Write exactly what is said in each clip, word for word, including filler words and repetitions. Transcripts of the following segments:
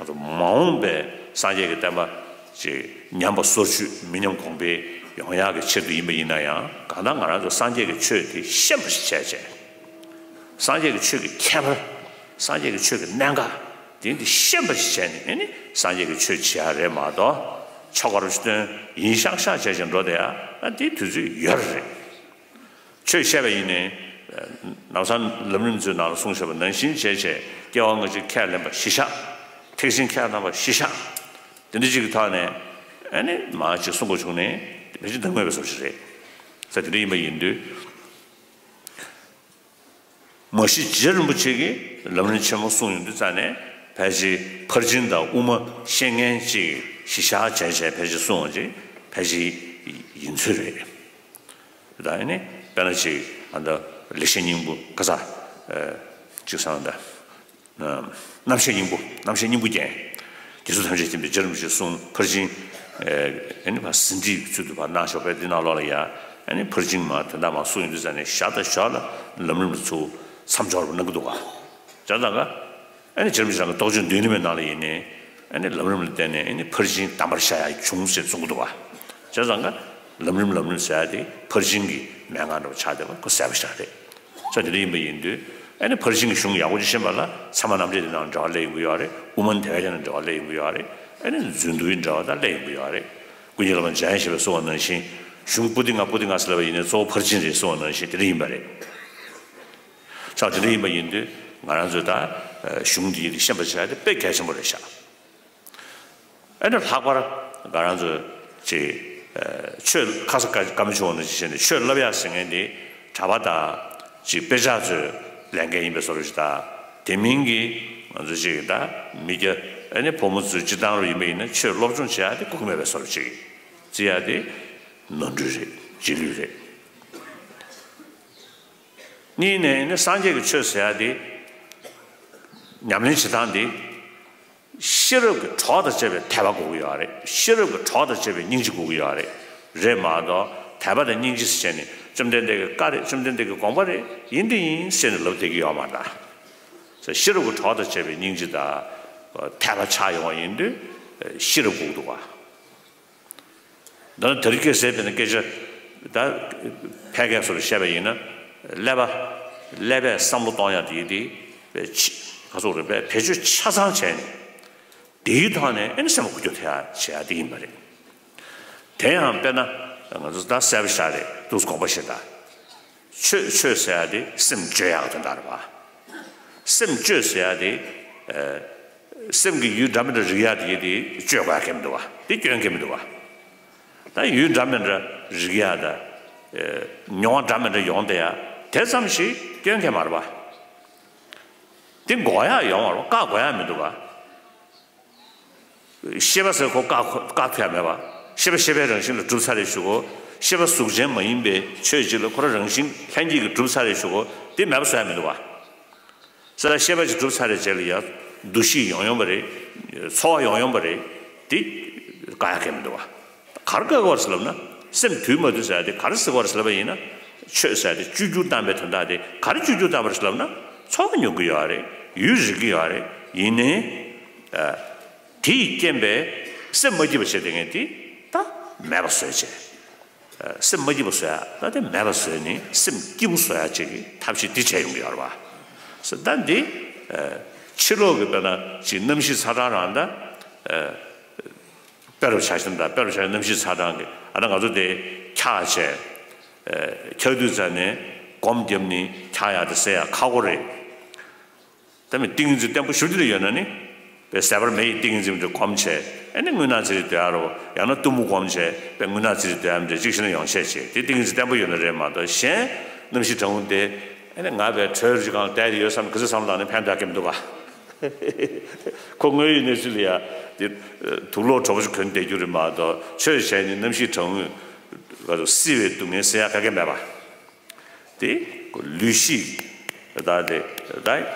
ང་ཚོ་མ་འོངས་པའི་སངས་རྒྱས་ཀྱི་བསྟན་པ་ཅིག་ཉམས་པ་སོར་ཆུད་མི་ཉམས་གོང་འཕེལ་ཡོང་ཡག་གི་ཆེད་དུ་ཡིན་པ་ཡིན་ན་ཡང་། གང་ལྟར་ང་རང་ཚོ་སངས་རྒྱས་ཀྱི་ཆོས་དེ་ཤེས་པ་ཞིག་བྱས་བྱས། སངས་རྒྱས་ཀྱི་ཆོས་ཀྱི་ཁྱད་པར། སངས་རྒྱས་ཀྱི་ཆོས་ཀྱི་གནད་འགག་དེ་འདི་ཤེས་པ་ཞིག་བྱས་ནས། ཨ་ནི་སངས་རྒྱས་ཀྱི་ཆོས་བྱེད་ཡག་རེད་མ་གཏོགས། ཆོ་ག་རུ་སྟོན་ཡིན་ཤག་ཤག་བྱས་བྱས་འགྲོ་བསྡད་ཡག་ཨ་དེའི་དུས་ཚོད་ཡོད་རེད། ཆོས་བཤད་པ་ཡིན་ནའི། ནམ་སང་ལམ་རིམ་ཚོའི་ནང་ལ་གསུངས་བཞག་པ་ནང་བཞིན་བྱས་བྱས། སྐྱེ་བ་སྔ་ཕྱི་ཁས་ལེན་པ་གཞི་བཞག་ཐེག་ཆེན་ཁས་ལེན་པ་གཞི་བཞག་དེ་འདྲ་ཅིག་གི་ཐོག་ནས། ཨ་ནི་མ་ཅིག་གསུང་དགོས་བྱུང་ནས་ཕལ་ཆེར་འདང་མེད་པའི་བཟོ་ཞིག་རེད། ས་དེ་འདྲ་ཡིན་པ་ཡིན་དུས། མ་གཞི་རྗེ་རིན་པོ་ཆེ་གིས་ལམ་རིམ་ཆེན་མོ་གསུངས་ཡོང་དུས་ཙང་ནས། ཕལ་ཆེར་ཕར་ཕྱིན་དང་དབུ་མ་བཤད་མཁན་ཅིག་གཞི་བཞག་བྱས་བྱས་ཕལ་ཆེར་གསུངས་པ་ཅིག་ཕལ་ཆེར་ཡིན་ཚོད་རེད། ད་ཨ་ནི་དཔེར་ན་ཅིག་ཨ་ད་ལེགས་བཤད་སྙིང་པོ་ག་ས་ཅིག་སང་ད་རྣམ་བཤད་སྙིང་པོ། རྣམ་བཤད་སྙིང་པོ་རྒྱན། རྗེ་བཙུན་ཐམས་ཅད་མཁྱེན་པའི་རྗེ་རིན་པོ་ཆེས་གསུངས་ཕར་ཕྱིན། ཨ་ནི་ཕར་ཟིན་བྲིས་ཀྱི་ཚུལ་དུ་ཕར་གནང་ཞོག་པས། འདི་ནང་ལོགས་ལ་ཡ་ཨ་ནི་ཕར་ཕྱིན་མ་དོན་དག་མ་གསུངས་ཡོང་དུས་ཙང་ནས། ཞར་དང་ཞོར་ལ་ལམ་རིམ་ལ་ཚུར་མཚམས་སྦྱོར་བ་གནང་གི་འདུག་ག་བྱས་ཙང་ཀ་ཨ་ནི་རྗེ་རིན་པོ་ཆེ་རང་གི་རྟོགས་བརྗོད་མདུན་ལམ་པའི་ནང་ལ་ཡིན་ནའི། ཨ་ནི་ལམ་རིམ་ལ་བརྟེན་ནས་ཨ་ནི་ཕར་ཕྱིན་གདམས་པར་བཞག་ཡག་བྱུང་ཟེར་གསུང་གི་འདུག་ག་བྱས་ཙང་ཀ་ལམ་རིམ་ལམ་རིམ་ཟེར་ཡག་དེ་ཕར་ཕྱིན་གྱི་མན་ངག་འདྲ་བོ་ཆགས་བསྡད་པ་ཁོ་གསལ་པོ་ཞིག་རེད། ས་དེ་འདྲ་ཡིན་པ་ཡིན་དུས། ཨ་ནི་ཕར་ཕྱིན་གྱི་གཞུང་ཡག་པོ་ཅིག་ཤེས་པ་ལ་ཚད་མ་རྣམ་འགྲེལ་དེ་ནང་འབྲེལ་བ་སླེབས་ཡོང་གི་ཡོད་རེད། དབུ་མ་ནི་དེ་བས་ཀྱང་ནི་འབྲེལ་བ་སླེབས་ཡོང་གི་ཡོད་རེད། ཨ་ནི་མཛོད་འདུལ་གྱི་འབྲེལ་བ་དང་སླེབས་ཡོང་གི་ཡོད་རེད། ཀུན་མཁྱེན་བླ་མ་འཇམ་དབྱངས་བཞད་པས་གསུངས་པ་ནང་བཞིན། གཞུང་པོ་ཏི་ལྔ་པོ་ཏི་ལྔ་ཟེར་ལབ་པ་ཡིན་ནའི་གཙོ་བོ་ཕར་ཕྱིན་རེད་གསུངས་པ་ནང་བཞིན་དེ་འདྲ་ཡིན་པ་རེད། ས་དེ་འདྲ་ཡིན་པ་ཡིན་དུས། ང་རང་ཚོས་ད་གཞུང་འདི་ཡིན་དེ་ཤེས་པ་བྱ་ཡག་དེ་དཔེ་གལ་ཆེན་པོ་རེད་ཤག་ཨ་ནི་ལྷག་པར་ང་རང་ཚོ་ཅིག་ཆོས་ཁ་ས་བཀའ་མོལ་ཆུང་བ་ནང་བཞིན་བྱས་ནས་ཆོས་བསླབ་ཡག་ཟེར་མཁན་དེ་གྲྭ་པ་དང་ཅིག་དཔེ་ཆ་ཚོའི་ལས་འགན་ཡིན་པའི་བཟོ་འདྲ་ཞིག་དང་། དེ་མིན་གྱི་ང་ཚོ་ཅིག་ད་མི་སྐྱ་ཨ་ནི་ཕོ་མོ་ཚོའི་སྤྱིར་བཏང་རུ་ཡིན་པ་ཡིན་ན་ཆོས་སློབ་སྦྱོང་བྱེད་ཡག་དེ་དགོས་ཀྱི་མེད་པའི་བཟོ་འདྲ་ཅིག་བརྩི་ཡག་དེ་ནོར་འཁྲུལ་རེད། རྗེས་ལུས་རེད། གཉིས་ནས་ནི་སངས་རྒྱས་ཀྱི་ཆོས་ཟེར་ཡག་དེ་ཉམས་ལེན་བྱེད་སྟངས་དེ། ཤེས་རབ་ཀྱི་གྲོགས་དང་བཅས་པའི་དད་པ་དགོས་ཀྱི་ཡོད་རེད། ཤེས་རབ་ཀྱི་གྲོགས་དང་བཅས་པའི་སྙིང་རྗེ་དགོས་ཀྱི་ཡོད་རེད། རེད་མ་གཏོགས་དད་པ་དང་སྙིང་རྗེ་ཟེར་བྱས་ནས་བཅོམ་ལྡན་འདས་ཀྱི་བཀའ་རེད། བཅོམ་ལྡན་འདས་ཀྱི་དགོངས་པ་རེད། ཡིན་དེ་ཡིན་ཟེར་ནས་ལབ་བསྡད་ཀྱི་ཡོད་མ་རེད་ད། ཤེས་རབ་ཀྱི་གྲོགས་དང་བཅས་པའི་སྙིང་རྗེ་དང་དད་པ་ཆགས་ཡོང་བ་ཡིན་དུས། ཤེས་རབ་དགོས་ཀྱི་འདུག་ག་ད་དེ་རིང་ཁ་སང་དཔེར་ན་སྐད་ཆ་ད་ཕལ་སྐད་སོགས་ལ་བཤད་པ་ཡིན་ན། ཀླད་པ་ཀླད་པས་བསམ་བློ་གཏོང་ཡག་དེ་དེ་ཕྱི་ག་ཚོད་རེད་པས། བེད་སྤྱོད་ཆ་ཚང་བྱས་ནས་དེའི་ཐོག་ནས་ཨེ་ནི་སེམས་ཁུར་རྒྱུ་དེ་ཡག་བྱེད་ཡག་དེ་ཡིན་པ་རེད། དེ་ཡང་དཔེར་ན་ང་ཚོ་ད་གསལ་པོ་ཞིག་རེད། འདུག་དགོངས་པ་བཞེས་ད། ཆོས་ཆོས་ཟེར་ཡག་དེ་སེམས་བཅོས་ཡག་དོན་དག་རེད་པ། སེམས་བཅོས་ཟེར་ཡག་དེ། ཨ། སེམས་ཀྱི་ཡུལ་འདྲ་མི་འདྲ་རིག་ཡག་དེ་དེ་བཅོས་དགོས་ཡག་གང་ཡང་མི་འདུག་པ། དེ་སྐྱོན་གང་ཡང་མི་འདུག་པ། ད་ཡུལ་འདྲ་མི་འདྲ་རིག་ཡག་དང་། ཨ། མྱོང་བ་འདྲ་མི་འདྲ་ཡོང་བསྡད་ཡག་དེ་ཙམ་ཞིག་སྐྱོན་གང་ཡང་མ་རེད་པ། དེ་འགོག་ཡག་ཡོང་བ་རེད་པ། བཀག་དགོས་ཡག་མི་འདུག་པ། ཤེས་པ་ཟེར་ཁོ་བཀག་བཀག་ཐུབ་ཡག་མེད་པ། ཤེས་པ་ཤེས་པའི་རང་བཞིན་ལ་གྲུབ་ཚར་རེ་ཞུ་གོ། ཤེས་པ་གཟུགས་ཅན་མ་ཡིན་པའི་ཆོས་ཅིག་ལ་ཁོ་རང་རང་བཞིན་ལྷན་སྐྱེས་ཀྱིས་གྲུབ་ཚར་རེ་ཞུ་གོ། དེ་མེད་པ་བཟོ་ཡག་མི་འདུག་པ། ས་ལ་ཤེས་པ་ཅིག་གྲུབ་ཚར་རེ་རྗེས་ལ་ཡང་འདུ་ཤེས་ཡོང་ཡོང་བ་རེད། ཚོར་བ་ཡོང་ཡོང་བ་རེད། དེ་བཀག་ཡག་གང་ཡང་མི་འདུག་པ། ག་རེ་བཀག་དགོས་རེད་ཟེར་ལབ་ན། སེམས་དུས་མ་དུས་ཟེར་ཡག་དེ་ག་རེ་ཟེར་དགོས་རེད་ཟེར་ལབ་པ་ཡིན་ན། ཆོས་ཟེར་ཡག་དེ་བཅོས་བསྒྱུར་བཏང་བའི་དོན་དག་དེ། ག་རེ་བཅོས་བསྒྱུར་བཏང་བ་རེད་ཟེར་ལབ་ན། ཚོར་བ་མྱོང་གི་ཡོད་རེད། ཡུལ་རིག་གི་ཡོད་རེད། ཡིན་ནའི། ཨ། དེ་ཡི་རྐྱེན་པས་སེམས་མ་སྐྱིད་པ་བྱེད་བསྡད་མཁན་དེ་ད་མེད་པ་བཟོས་བྱས། ཨ། སེམས་མ་སྐྱིད་པ་བཟོ་ཡག་ད་དེ་མེད་པ་བཟོས་ནས་སེམས་སྐྱིད་པོ་བཟོ་ཡག་ཅིག་གི་ཐབས་ཤེས་འདི་བྱས་ཡོང་གི་ཡོད་རེད་པ། ས་ད་འདི། ཨ། ཕྱི་ལོགས་ཀྱི་དཔེར་ན་ཅིག་གནམ་གཤིས་ཚ་གྲང་རང་ད། ཨ། དཔེ་རུ་ཆ་བཞག་ན་ད། དཔེ་རུ་ཆ་བཞག་ན་གནམ་གཤིས་ཚ་གྲང་གི། ཨ། ད་ང་ཚོ་དེ་འཁྱག་བྱས། ཨ། འཁྱག་དུས་ཙ་ནས་སྒོམ་བརྒྱབ་ནས་འཁྱག་ཡག་དེ་སེལ་ཡག་ཁག་པོ་རེད། ད་མི་ཏིང་ངེ་འཛིན་བརྟན་པོ་ཞེ་པོ་ཅིག་ཡོད་ན་ནི། དཔེ་ཟད་པར་མེ་ཡི་ཏིང་ངེ་འཛིན་དེ་སྒོམ་བྱས། ཨ་ནི་རྔུལ་ནག་ཙི་རི་སྡོད་ཡག་རེད་པ། ཡང་ན་གཏུམ་མོ་སྒོམ་བྱས། དཔེ་རྔུལ་ནག་ཙི་རི་སྡོད་ཡག་མི་འདྲ་ཅིག་ཤི་ན་ཡོང་ཆེད་བྱས། དེ་ཏིང་ངེ་འཛིན་བརྟན་པོ་ཡོད་ན་རེད་མ་གཏོགས། གཞན་གནམ་གཤིས་གྲང་མོ་དེ། ཨ་ནི་ང་དཔེ་དྲོད་རུ་ཅིག་སྒང་ལ་བསྡད་དེ་ཡོད་བསམ་ནས་ག་ཚོད་བསམ་བློ་བཏང་ནས་ཕན་ཐོགས་ཀྱི་མི་འདུག་ག་ཁོ་དངོས་ཡོད་གནས་ཚུལ་ལ་ཡ་དེ་དུག་ལོག་གྲོགས་པོ་ཞིག་གོན་བསྡད་རྒྱུ་རེད་མ་གཏོགས། ཆོས་བྱས་ནས་གནམ་གཤིས་གྲང་མོས་ག་ཚོད་བསིལ་བའི་སྡུག་བསྔལ་སེལ་ཡག་ག་གེ་མེད་པ། དེ་ལུས་ཤེས་ད་དེ་ད་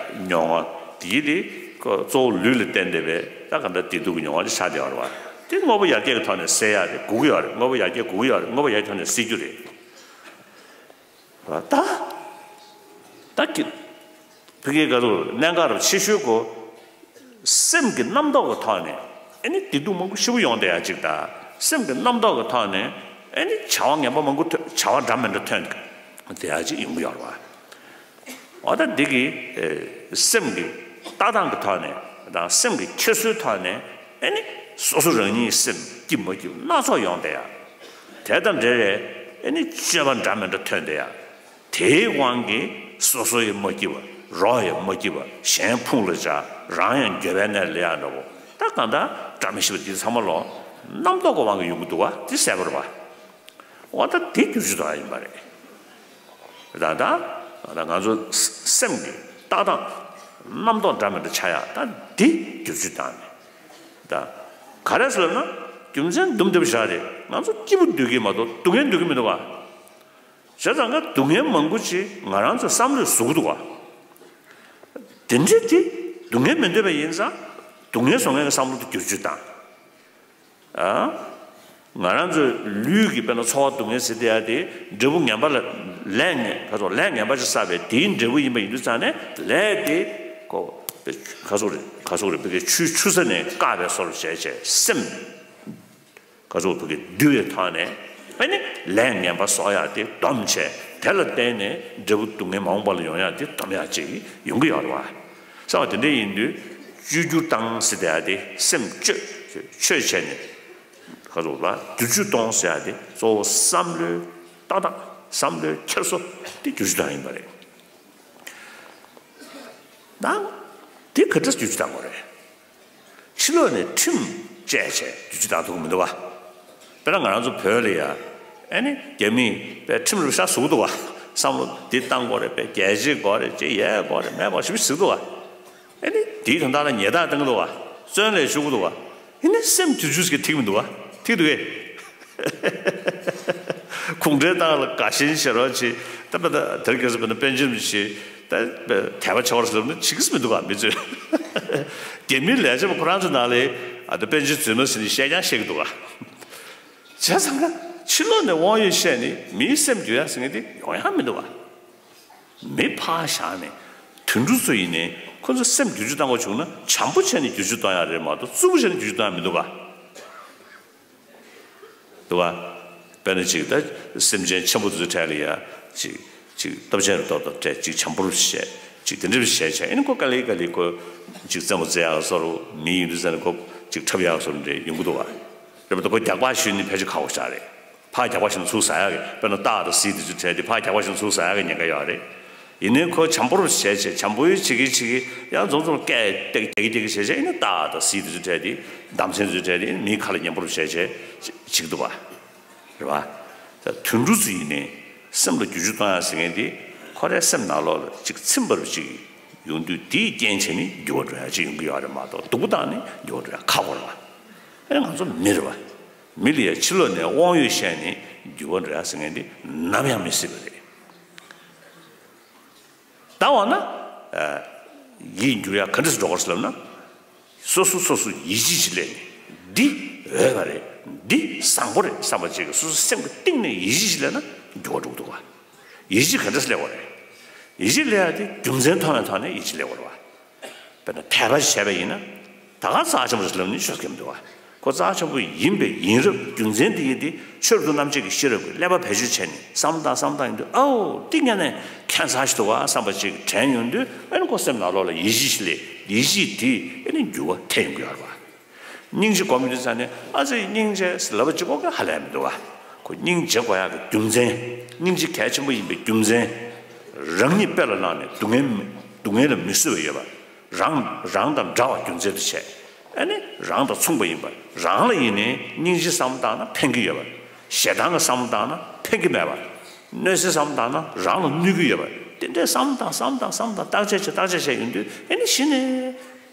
མྱོང་བ་དེ་དེ་གཙོ་བོ་ལུས་ལ་བརྟེན་བསྡད་པའི་ད་ག་འདྲ་བདེ་སྡུག་གི་མྱོང་བ་དེ་ཆགས་བསྡད་ཡོད་རེད་པ། དེ་དངོས་པོ་ཡར་རྒྱས་ཀྱི་ཐོག་ནས་སེལ་ཡག་དེ་དགོས་ཀྱི་ཡོད་རེད། དངོས་པོ་ཡར་རྒྱས་དགོས་ཀྱི་ཡོད་རེད། དངོས་པོ་ཡར་རྒྱས་ཐོག་ནས་སེལ་རྒྱུ་རེད། ད་ད་ཀི་ཕ་གིའི་ག་ཚོད་གནད་འགག་རུ་ཆེ་ཤོས་གོ། སེམས་ཀྱི་རྣམ་རྟོག་གི་ཐོག་ནས་ཨེ་ནི་བདེ་སྡུག་མང་པོ་ཞེ་པོ་ཡོང་བསྡད་ཡ་ཅིག་དང་། སེམས་ཀྱི་རྣམ་རྟོག་གི་ཐོག་ནས་ཨེ་ནི་བྱ་བ་ངན་པ་མང་པོ་ཐོན། བྱ་བ་འདྲ་མི་འདྲ་ཐོན་བསྡད་ཡ་ཅིག་ཡོང་གི་ཡོད་རེད་བ། འོ་ད་འདི་གི་ཨེ་སེམས་ཀྱི་ལྟ་སྟངས་ཀྱི་ཐོག་ནས་དང་སེམས་ཀྱི་འཁྱེར་སོའི་ཐོག་ནས་ཨེ་ནི་སོ་སོ་རང་ཉིད་སེམས་སྐྱིད་མ་སྐྱིད་སྣ་ཚོགས་ཡོང་བསྡད་ཡ། དེ་དང་འབྲེལ་བའི་ཨེ་ནི་སྤྱོད་པ་འདྲ་མི་འདྲ་ཐོན་བསྡད་ཡ། དེའི་དབང་གིས་སོ་སོ་ཡང་མ་སྐྱིད་པ། རོགས་ཡང་མ་སྐྱིད་པ། གཞན་ཕུང་ལ་བཅར། རང་ཡང་འགྱོད་པའི་གནས་ལ་སླེབས་ཡ་འདྲ་པོ། ད་གང་ལྟར་བཀྲ་མི་ཤིས་པ་འདི་ཚང་མ་ལོ་རྣམ་རྟོག་གི་དབང་གིས་ཡོང་གི་འདུག་བ། འདི་གསལ་པོ་རེད་བ། འོ་ད་དེ་བསྒྱུར་བཅོས་གཏོང་ཡ་ཡིན་པ་རེད། ད་ད་ད་ང་ཚོ་སེམས་ཀྱི་ལྟ་སྟངས་རྣམ་རྟོག་འདྲ་མི་འདྲ་ཆགས་ཡ། ད་འདི་བསྒྱུར་བཅོས་བཏང་ནས། ད་ག་རེ་ཟེར་ན་རྒྱུ་མཚན་དུམ་བསྡུ་བཞག་རེད། ང་ཚོ་སྐྱིད་པོ་འདོད་ཀྱི་མ་གཏོགས་སྡུག་བསྔལ་འདོད་ཀྱི་མི་འདུག་བ། བྱས་ཙང་ཀ་སྡུག་བསྔལ་མང་པོ་ཅིག་ང་རང་ཚོའི་བསམ་བློས་བཟོ་གི་འདུག་བ། དེ་འདྲ་དེ་སྡུག་བསྔལ་མི་འདོད་པ་ཡིན་ཙང་སྡུག་བསྔལ་བཟོ་མཁན་གྱི་བསམ་བློ་དེ་བསྒྱུར་བཅོས་བཏང་། ཨ། ང་རང་ཚོའི་ལུས་ཀྱི་དཔེར་ན་ཚོར་བ་སྡུག་བསྔལ་ཟེར་དེ་ཡ་དེ་འབྲས་བུ་ངན་པ་ལ་ལས་ངན་ཁ་ཚོ་ལས་ངན་པ་ཞིག་བསགས་པས་དེའི་འབྲས་བུ་ཡིན་པ་ཡིན་དུས་ཙང་ནས་ལས་དེ་ཁོ་ཁ་ཚོ་རེ་ཁ་ཚོ་རེ་བི་གའི་ཆུའི་ཆུ་ས་ནས་བཀག་པའི་བཟོ་འདྲ་བྱས་བྱས་སེམས། ག་ཚོད་བུ་གའི་འདུལ་བའི་ཐོག་ནས་ཨ་ནི་ལས་ངན་པ་གསོག་ཡག་དེ་སྡོམ་བྱས། དེ་ལ་བརྟེན་ནས་འབྲས་བུ་སྡུག་བསྔལ་མ་འོངས་པ་ལ་ཡོང་ཡག་དེ་སྡོམ་ཡག་ཅིག་ཡོང་གི་ཡོད་རེད་བ། བསམ་པ་དེ་འདྲ་ཡིན་དུས་བཅོས་བསྒྱུར་བཏང་ཟེར་དེ་ཡག་དེ་སེམས་བཅོས་བཅོས་བྱས་ནས་ག་ཚོད་ལ་བསྒྱུར་བཅོས་གཏོང་ཟེར་ཡག་དེ་གཙོ་བོ་བསམ་བློའི་ལྟ་སྟངས་བསམ་བློའི་འཁྱེར་སོ་དེ་བསྒྱུར་བཅོས་བཏང་ཡིན་པ་རེད། ད་དེ་ག་འདྲ་བསྒྱུར་བཅོས་བཏང་དགོས་རེད། ཕྱི་ལོགས་ནས་ཁྲིམས་བཅས་བྱས་བསྒྱུར་བཅོས་བཏང་ཐུབ་ཀྱི་མི་འདུག་བ། དཔེར་ན་ང་རང་ཚོ་བོད་ལ་ཡ་ཨ་ནི་རྒྱ་མིས་དཔེ་ཁྲིམས་རུ་ཤ་ཟུག་འདུག་བ། བསམ་བློ་འདི་བཏང་དགོས་རེད། དཔེ་རྒྱལ་གཅེས་དགོས་རེད། ཅེས་ཡས་དགོས་རེད། མེད་དགོས་ཞིབ་ཞིབ་ཟིག་འདུག་བ། ཨ་ནི་དེའི་དོན་དག་ལ་ཉེས་རྡུང་བཏང་གི་འདུག་བ། བཙོན་ལས་ཞུགས་ཀྱི་འདུག་བ། ཨ་ནི་སེམས་བསྒྱུར་བཅོས་ཀྱི་ཐིག་མི་འདུག་བ། ཐིག་འདུག་གས། གུང་ཁྲན་ཏང་ལ་དགའ་ཞེན་བྱེད་རོགས་བྱེད། ད་པ་ད་དེར་སྐྱེས་སུ་བ་ད་པཎ་ཆེན་རིན་པོ་ཆེ་ད་དད་པ་བྱེད་པར་ཟེར་ན་བྱེད་ཀྱི་མི་འདུག་ག་མི་ཚོས། རྒྱ་མིའི་ལས་བྱེད་པ་ཁོ་རང་ཚོའི་ནང་ལ་ཨ་ད་པཎ་ཆེན་རྫུན་མ་ཟེར་ནས་བཤད་ཀྱང་བཤད་ཀྱི་འདུག་ག་བྱས་ཙང་ཀ་ཕྱི་ལོགས་ནས་དབང་ཡོད་བཤད་ནས་མིའི་སེམས་འགྱུར་ཡ་ཟེར་མཁན་དེ་ཡོང་ཡ་མི་འདུག་ག་མི་ཕར་བཞག་ནས་དུད་འགྲོ་ཚོ་ཡིན་ནའི་ཁོ་ཚོ་སེམས་འགྱུར་བཅོས་བཏང་དགོས་བྱུང་ན་བྱམས་པོ་བྱས་ནས་འགྱུར་བཅོས་གཏོང་ཡ་རེད་མ་གཏོགས་རྩུབ་པོ་བྱས་ནས་འགྱུར་བཅོས་གཏོང་ཡ་མི་འདུག་ག་འདུག་བ། དཔེར་ན་ཅིག་ད་སེམས་ཅན་ཆེན་པོ་དེ་ཚོའི་གྲས་ལ་ཡ་ཅིག་ཅིག་སྟོབས་ཆེན་རུ་ཏོག་ཏོག་སྤྲད། ཅིག་བྱམས་པོ་རུ་བྱས། ཅིག་དེ་འདྲ་རུ་བྱས་བྱས་ཨེ་ནི་ཁོ་དཀའ་ལས་དཀའ་ལས་ཁོ་ཅིག་རྩེད་མོ་རྩེ་ཡག་བཟོ་རུ་མི་ཡིན་དུས་ཙང་ནས་ཁོ་ཅིག་འཁྲབ་ཡག་བཟོ་རུ་འདྲ་ཡོང་གི་འདུག་བ། རེད་པ། ད་ཁོ་རྒྱག་པ་ཞུས་ནི་ཕལ་ཆེར་ཁག་པོ་ཞིག་རེད། ཕར་རྒྱག་པ་ཞིག་ཚུར་ཟ་ཡག་གི་དཔེར་ན་སྟག་དང་གཟིག་དེ་ཚོའི་གྲས་དེ་ཕར་རྒྱག་པ་ཞིག་ཚུར་ཟ་ཡག་གི་ཉེན་ཁ་ཡོད་རེད། ཡིན་ནའི་ཁོ་བྱམས་པོ་རུ་བྱས་བྱས་བྱམས་པོ་ཡི་བྱེད་ཀྱི་བྱེད་ཀྱི་ཡང་རྫོང་རྫོང་སྐད་བཏེག་བཏེག་བཏེག་བྱས་བྱས་ཨེ་ནི་སྟག་དང་གཟིག་དེ་ཚོའི་གྲས་དེ་འདམ་ཚན་དེ་ཚོའི་གྲས་དེ་མིའི་ཁ་ལ་ཉན་པོ་རུ་བྱས་བྱས་བྱེད་ཀྱི་འདུག་བ། རེད་བ། ད་དུད་འགྲོ་ཚོ་ཡིན་ནའི་སེམས་ལ་འགྱུར་བཅོས་གཏོང་ཡག་ཟེར་མཁན་དེ་ཁོ་རའི་སེམས་ནང་ལོགས་ལ་ཅིག་ཚིམ་པ་རུ་ཅིག་ཡོང་དུས་དེའི་རྐྱེན་བྱས་ནས་འགྱུར་བ་འགྲོ་ཡག་ཅིག་ཡོང་གི་ཡོད་རེད་མ་གཏོགས་སྡུག་པོ་བཏང་ནས་འགྱུར་བ་འགྲོ་ཡག་ཁག་པོ་རེད་བ། ཨེ་ང་ཚོ་མི་རེད་བ། མི་ལ་ཡ་ཕྱི་ལོགས་ནས་དབང་ཡོད་བཤད་ནས་འགྱུར་བ་འགྲོ་ཡག་ཟེར་མཁན་དེ་ནམ་ཡང་མི་སྲིད་པ་རེད། ད་འོ་ན། ཨ། ཡིད་འགྱུར་ཡག་ག་འདྲ་སེ་འགྲོ་དགོས་ཟེར་ལབ་ན། སོ་སོ་སོ་སོ་ཡིད་ཆེས་ཤིག་སླེབས་ནས་འདི་འོས་པ་རེད། འདི་བཟང་པོ་རེད་བསམ་པ་ཅིག་གིས་སོ་སོ་སེམས་ཀྱི་གཏིང་ནས་ཡིད་ཆེས་ཤིག་སླེབས་ན་འགྱུར་བ་འགྲོ་གི་འདུག་ག་ཡིད་ཆེས་ག་འདྲ་སེ་སླེབས་པ་རེད། ཡིད་ཆེས་སླེབས་ཡག་དེ་རྒྱུ་མཚན་མཐོང་བའི་ཐོག་ནས་ཡིད་ཆེས་སླེབས་པ་རེད་བ། དཔེར་ན་དད་པ་ཞིག་བྱས་པ་ཡིན་ན། ད་ག་རྩ་ཆེན་པོ་ཞིག་ལབ་ནས་ཤོད་མཁན་མི་འདུག་བ། ཁོ་རྩ་ཆེན་པོ་ཡིན་པས་ཡིན་རབས་རྒྱུ་མཚན་དེ་ཡིན་ཏེ་ཆོས་རབ་ཏུ་རྣམ་འབྱེད་ཀྱི་ཤེས་རབ་ཀྱིས་ཀླད་པ་བེད་སྤྱོད་བྱས་ནས་བསམ་བློ་བཏང་བསམ་བློ་བཏང་ཡོང་དུས་ཨའོ་འདི་ངས་ནས་ཁྱད་མཚར་ཞིག་འདུག་བ་བསམ་པ་ཅིག་དྲན་ཡོང་དུས་ཨ་ནི་ཁོ་སེམས་ནང་ལོགས་ལ་ཡིད་ཆེས་ཤིག་སླེབས། ཡིད་ཆེས་དེས་ཨ་ནི་འགྱུར་བ་ཐེབས་ཡོང་གི་ཡོད་རེད་བ། སྙིང་རྗེ་སྒོམ་ཡོང་དུས་ཙང་ནས་ཨ་ཙི་སྙིང་རྗེ་ལབ་པ་གཅིག་པོ་གིས་ཧ་ལས་མི་འདུག་བ། ཁོ་སྙིང་རྗེ་དགོས་ཡག་གི་རྒྱུ་མཚན། སྙིང་རྗེ་གལ་ཆེན་པོ་ཡིན་པའི་རྒྱུ་མཚན། རང་ཉིད་དཔེ་ལ་བླངས་ནས་སྡུག་བསྔལ་སྡུག་བསྔལ་ལ་མི་བཟོད་པ་ཡོད་པ། རང་རང་དང་འདྲ་བ་རྒྱུ་མཚན་དུ་བྱས། ཨ་ནི་རང་དང་མཚུངས་པ་ཡིན་པ། རང་ལ་ཡིན་ནའི་སྙིང་རྗེ་བསམ་བློ་བཏང་ན་ཕན་གྱི་ཡོད་པ། ཞེ་སྡང་གི་བསམ་བློ་བཏང་ན་ཕན་གྱི་མེད་པ། གནོད་འཚེ་བསམ་བློ་བཏང་ན་རང་ལ་གནོད་ཀྱི་ཡོད་པ། དེ་འདྲའི་བསམ་བློ་བཏང་བསམ་བློ་བཏང་བསམ་བློ་བཏང་བརྟག་དཔྱད་བྱས་བརྟག་དཔྱད་བྱས་ཡོང་དུས་ཨ་ནི་གཞི་ནས་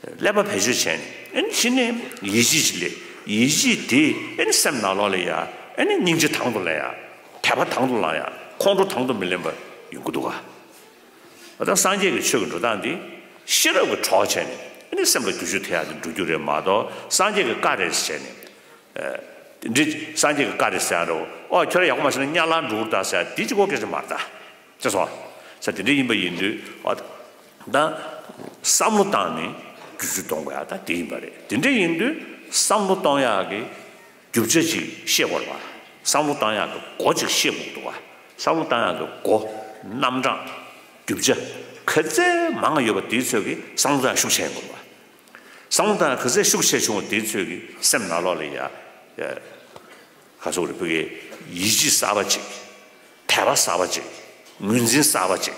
ཀླད་པ་བེད་སྤྱོད་བྱས་ནས་ཨ་ནི་གཞི་ནས་ཡིད་ཆེས་ཅིག་སླེབས། ཡིད་ཆེས་དེ་ཨ་ནི་སེམས་ནང་ལོགས་ལ་ཡ་ཨ་ནི་སྙིང་རྗེ་དང་དུ་ལེན་ཡ། དད་པ་དང་དུ་བླང་ཡ། ཁོང་ཁྲོ་དང་དུ་མི་ལེན་པ་ཡོང་གི་འདུག་ག་ད་སངས་རྒྱས་ཀྱི་ཆོས་ཀྱི་འགྲོ་སྟངས་འདི་ཤེས་རབ་ཀྱི་གྲོགས་བྱས་ནས་ཨ་ནི་སེམས་ལ་འགྱུར་བཅོས་ཐེབས་ཡག་དེ་འགྲོ་རྒྱུ་རེད་མ་གཏོགས་སངས་རྒྱས་ཀྱི་བཀའ་རེད་ཟེར་བྱས་ནས། ཨ། དེ་འདྲའི་སངས་རྒྱས་ཀྱི་བཀའ་རེད་ཟེར་ཡག་རེད། ཨོ་ཁྱོད་རང་ཡག་པོ་མ་བྱས་ན་དམྱལ་བར་འགྲོ་གི་རེད་ད་ཟེར་ཡག་དེ་གཅིག་པོ་སྐད་ཆ་མ་རེད་ད། ཅེས་སོ། ས་དེ་འདྲ་ཡིན་པ་ཡིན་དུས་ཨོ། ད་བསམ་བློ་བཏང་ནས་ བསྒྱུར་བཅོས་གཏོང་དགོས་ཡ་ད་དེ་ཡིན་པ་རེད། དེ་འདྲ་ཡིན་དུས་བསམ་བློ་གཏོང་ཡག་གི་རྒྱུ་ཆ་ཅིག་ཤེས་དགོས་རེད་བ། བསམ་བློ་བཏང་ཡག་གི་སྒོ་ཅིག་ཤེས་དགོས་འདུག་བ། བསམ་བློ་བཏང་ཡག་གི་སྒོ། རྣམ་གྲངས། རྒྱུ་ཆ། ག་ཚད་མང་ཡོད་པ་དེའི་ཚོད་ཀྱིས་བསམ་བློ་བཏང་ཡག་ཤུགས་ཆེ་ཡོང་གི་རེད་བ། བསམ་བློ་བཏང་ཡག་ག་ཚད་ཤུགས་ཆེ་བྱུང་བ་དེའི་ཚོད་ཀྱིས་སེམས་ནང་ལོགས་ལ་ཡ། ཡ། ག་ཚོད་རེད་བོད་ཀྱི་ཡིད་ཆེས་གསར་པ་ཅིག་དད་པ་གསར་པ་ཅིག་ངོས་འཛིན་གསར་པ་ཅིག་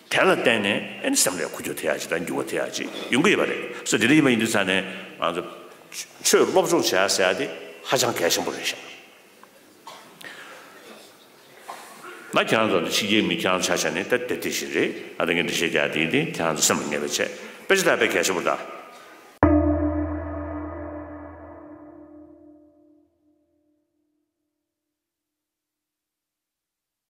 དེ་ལ་བརྟེན་ནས་ཨེ་ནི་སེམས་ལ་འགྱུར་བ་ཐེབས་ཡག་ཅིག་དང་འགྱུར་བ་ཐེབས་ཡག་ཅིག་ཡོང་གི་ཡོད་པ་རེད། སོ་དེ་འདྲ་ཡིན་པ་ཡིན་དུས་ཙང་ནས་ང་ཚོ་ཆོས་སློབ་སྦྱོང་བྱེད་ཡག་ཟེར་ཡག་དེ་ཧ་ཅང་གལ་ཆེན་པོ་རེད་ཤག་ང་ཁྱེད་རང་ཚོ་ནི་ཕྱི་རྒྱལ་མི་ཁྱེད་རང་ཆ་བཞག་ནས་ད་དེ་དེ་བཞིན་རེད། ཨ་ད་ངས་འགྲེལ་བཤད་རྒྱག་དེ་དེ་ཁྱེད་རང་ཚོ་སེམས་ལ་ངེས་པ་བྱས། དཔེ་ཆ་ད་དཔེ་གལ་ཆེན་པོ་རེད།